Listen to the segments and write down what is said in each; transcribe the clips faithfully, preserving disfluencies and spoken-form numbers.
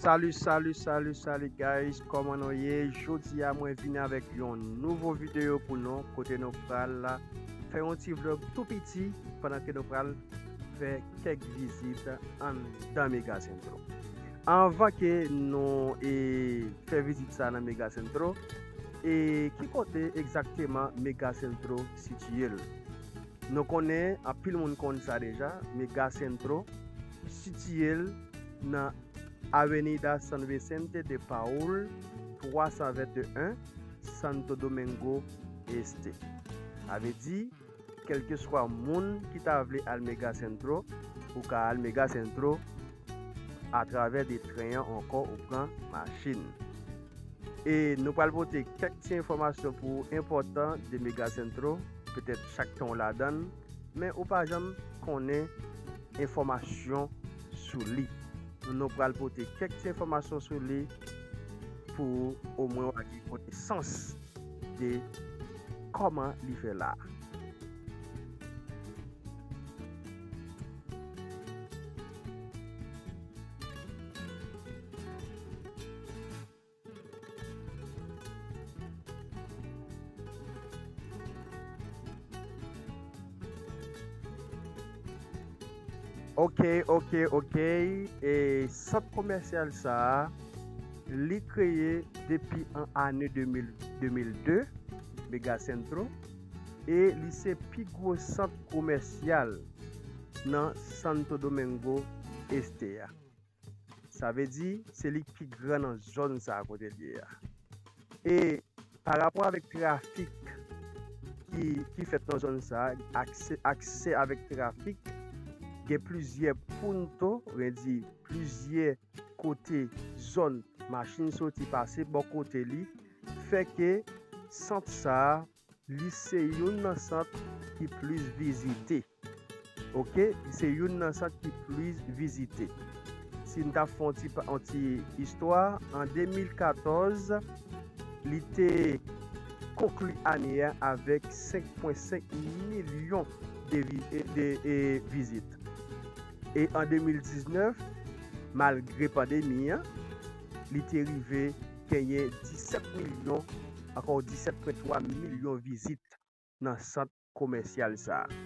Salut, salut, salut, salut guys, kòman nou ye? Jodi a mwen vini avèk yon nouvo videyo pou nou, kote nou pral fè yon ti vlog tou piti pandan ke nou pral fè kèk vizit anndan Mega Centro. Anvan ke nou e, fè vizit sa nan Mega Centro, e ki kote egzakteman Mega Centro sitiye l? Nou konnen, anpil moun konn sa deja, Mega Centro sitiye l nan Avenida San Vicente de Paul, twa san venteyen, Santo Domingo Este. Sa vle di, kèlkeswa moun ki ta vle al Mega Centro, ou ka al Mega Centro atravè de tren an ankò ou pran machin. E nou pral pote kèk ti enfòmasyon pou ou enpòtan de Mega Centro, petèt chak tan w ladan l, men ou pa janm konnen enfòmasyon sou li. Nou pral pote kèk ti enfòmasyon sou li pou omwen w gen konesans de kòman li fè la. Ok, ok, ok. E sant komèsyal sa a, li kreye depi an ane de mil, de mil de, Mega Centro, e li se pi gwo sant komèsyal nan Santo Domingo Este a. Sa vle di, se li k pi gran nan zòn sa a kote l ye a. E pa rapò avèk trafik ki, ki fèt nan zòn sa a, aksè, aksè avèk trafik, gen plizyè punto, vle di plizyè kote zòn machin soti pase bò kote li, fè ke sant sa a, li se youn nan sant ki plis vizite. Ok, li se youn nan sant ki plis vizite. Si n ta fè yon ti pa, yon ti istwa, an de mil katòz, li te konkli ane a avèk senk pwen senk milyon de vi-, e, de, e, vizit. E an de mil diznèf, malgre pandemi an, li te rive genyen disèt milyon, ankò disèt pwen twa milyon vizit nan sant komèsyal sa a.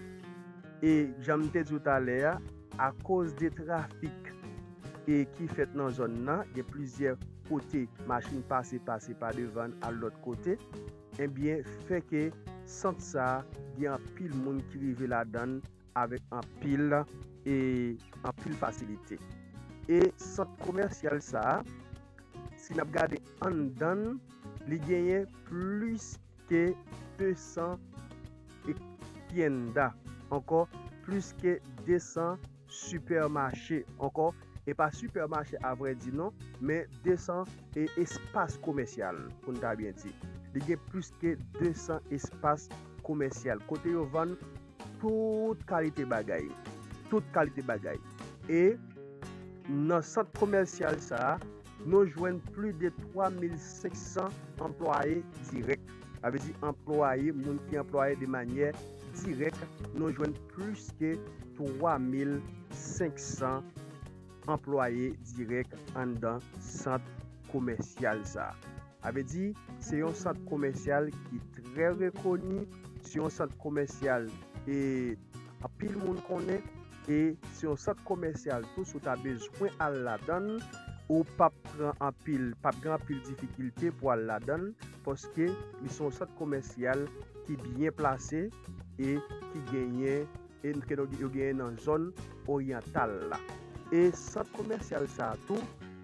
E jan m te di w talè a, akoz de trafik e ki fèt nan zòn nan, gen plizyè kote machin pase, pase pa devan n al lòt kote, ebyen, fè ke sant sa a gen anpil moun ki rive ladan l avèk anpil, e anpil fasilite. E sant komèsyal sa a, si n ap gade anndan l, li genyen plis ke de san tienda, ankò plis ke de san sipèmache, ankò, e pa sipèmache a vrè di non, men de san e espas komèsyal, pou n ta byen di. Li gen plis ke de san espas komèsyal, kote yo vann tout kalite bagay. Tout kalite bagay. E nan sant komèsyal sa a, nou jwenn plis de twa mil senk san anplwaye dirèk. Sa vle di anplwaye, moun ki anplwaye de manyè dirèk, nou jwenn plis ke twa mil senk san anplwaye dirèk anndan sant komèsyal sa a. Sa vle di, se yon sant komèsyal ki trè rekoni, se yon sant komèsyal e anpil moun konnen, e se yon sant komèsyal tou, si w ta bezwen al ladan l, ou p ap pran anpil, p ap gen anpil difikilte pou al ladan l, paske li se yon sant komèsyal ki byen plase e ki genyen e ke nou, yo genyen nan zòn oryantal la. E sant komèsyal sa a tou,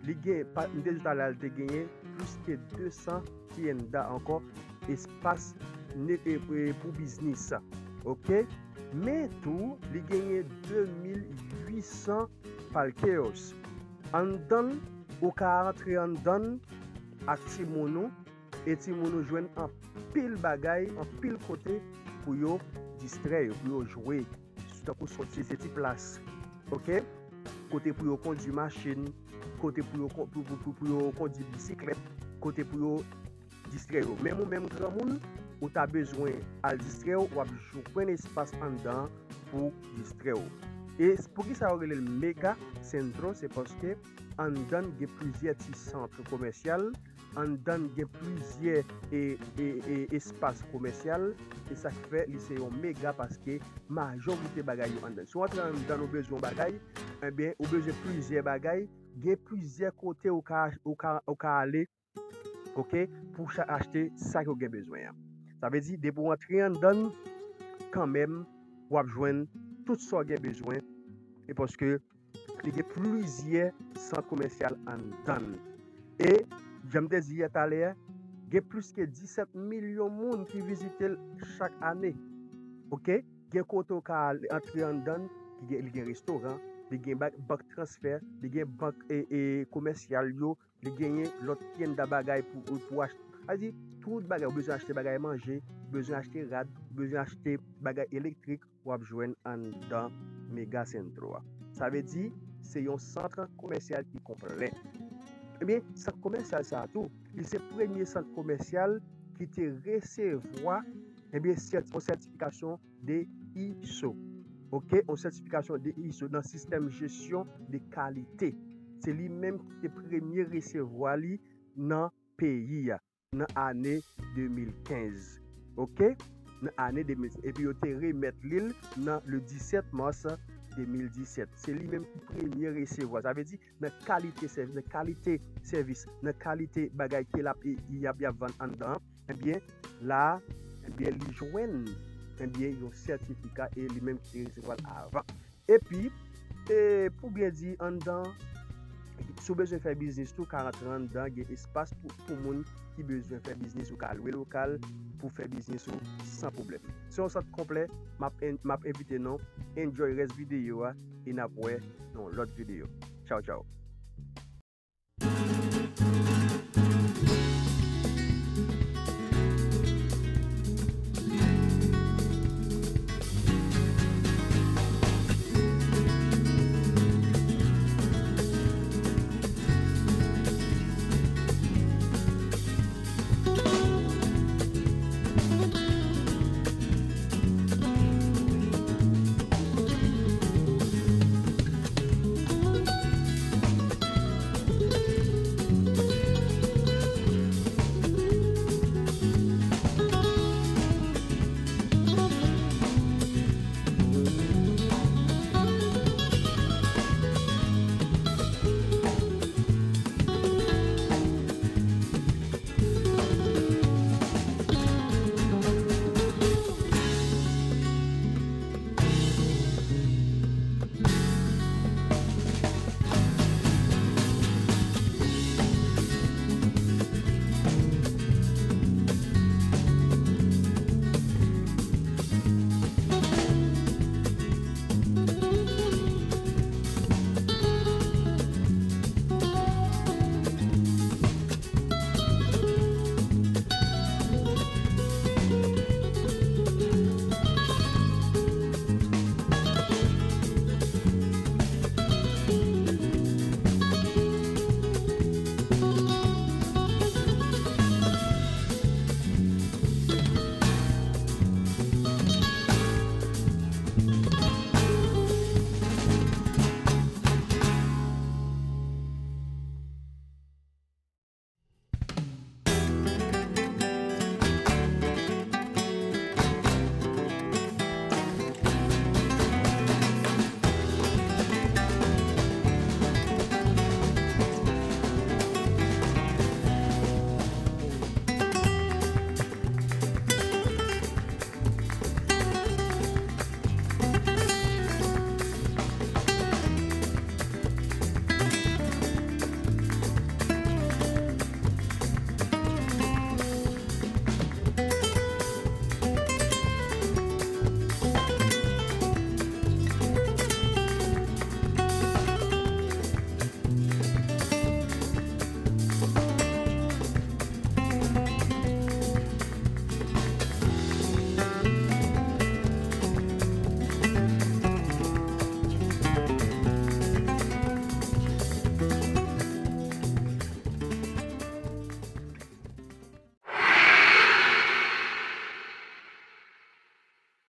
li gen, pa, m te di w talè a, li te genyen plis ke de san tienda ankò, espas ne, e, e, pou biznis. Ok? Men tou, li genyen de mil uit san parqueos. Anndan l, ou ka antre anndan l ak timoun ou, e timoun ou jwenn anpil bagay, anpil kote pou yo distrè yo, pou yo jwe. Tankou soti se ti plas, ok? Kote pou yo kondui machin, kote pou yo kon-, pou, pou, pou, pou yo kondui bisiklèt, kote pou yo distrè yo. Menm ou menm granmoun, ou ta bezwen al distrè w, w ap jwenn espas anndan pou distrè w. E s- poukisa yo rele l Mega Centro? Se paske anndan l gen plizyè ti sant komèsyal, anndan l gen plizyè e, e, e, espas komèsyal, e sa k fè li se yon mega, paske majorite bagay yo anndan. Si w antre anndan, ou bezwen yon bagay, ebyen, ou bezwen plizyè bagay, gen plizyè kote ou ka, ou ka, ou ka ale, oke, pou cha- achte sa ke w gen bezwen an. Sa vle di, depi w antre anndan l, kanmenm, w ap jwenn tout sa w gen bezwen, e paske li gen plizyè sant komèsyal anndan l. E, jan m te di yè talè a, gen plis ke disèt milyon moun ki vizite l chak ane. Oke? Gen kote w ka al- antre anndan l, ki gen, li gen restoran, li gen ba- bank transfè, li gen bank e, e, komèsyal yo, li genyen lòt pyennda bagay pou, pou achte. Sa vle di, tout bagay, ou bezwen achte bagay manje, ou bezwen achte rad, ou bezwen achte bagay elektrik, w ap jwenn anndan Mega Centro a. Sa vle di, se yon sant komèsyal ki konplè. Ebyen, sant komèsyal sa a tou, li se premye sant komèsyal ki te resevwa, ebyen, sèt- yon sètifikasyon de iso. Oke, yon sètifikasyon de iso nan sistèm jesyon de kalite. Se li menm ki te premye resevwa li nan peyi a, nan ane de mil kenz. Oke? Nan ane de mil kenz. Epi yo te remèt li l nan le disèt mas de mil disèt. Se li menm ki premye resevwa. Sa vle di, nan kalite sèvis, nan kalite sèvis, nan kalite bagay ke l ap, y ap, y ap vann anndan an, ebyen, la a, ebyen, li jwenn, ebyen, yon sètifika e li menm ki te resevwa l avan. Epi, e, pou byen di, anndan, si w bezwen fè biznis tou, ka rantre anndan, gen espas pou, pou moun ki bezwen fè biznis, ou ka lwe lokal pou fè biznis ou san pwoblèm. Se yon sant konplè, m ap en- m ap envite nou enjoy rès videyo a e n ap wè nan yon lòt videyo. Tchaw, tchaw.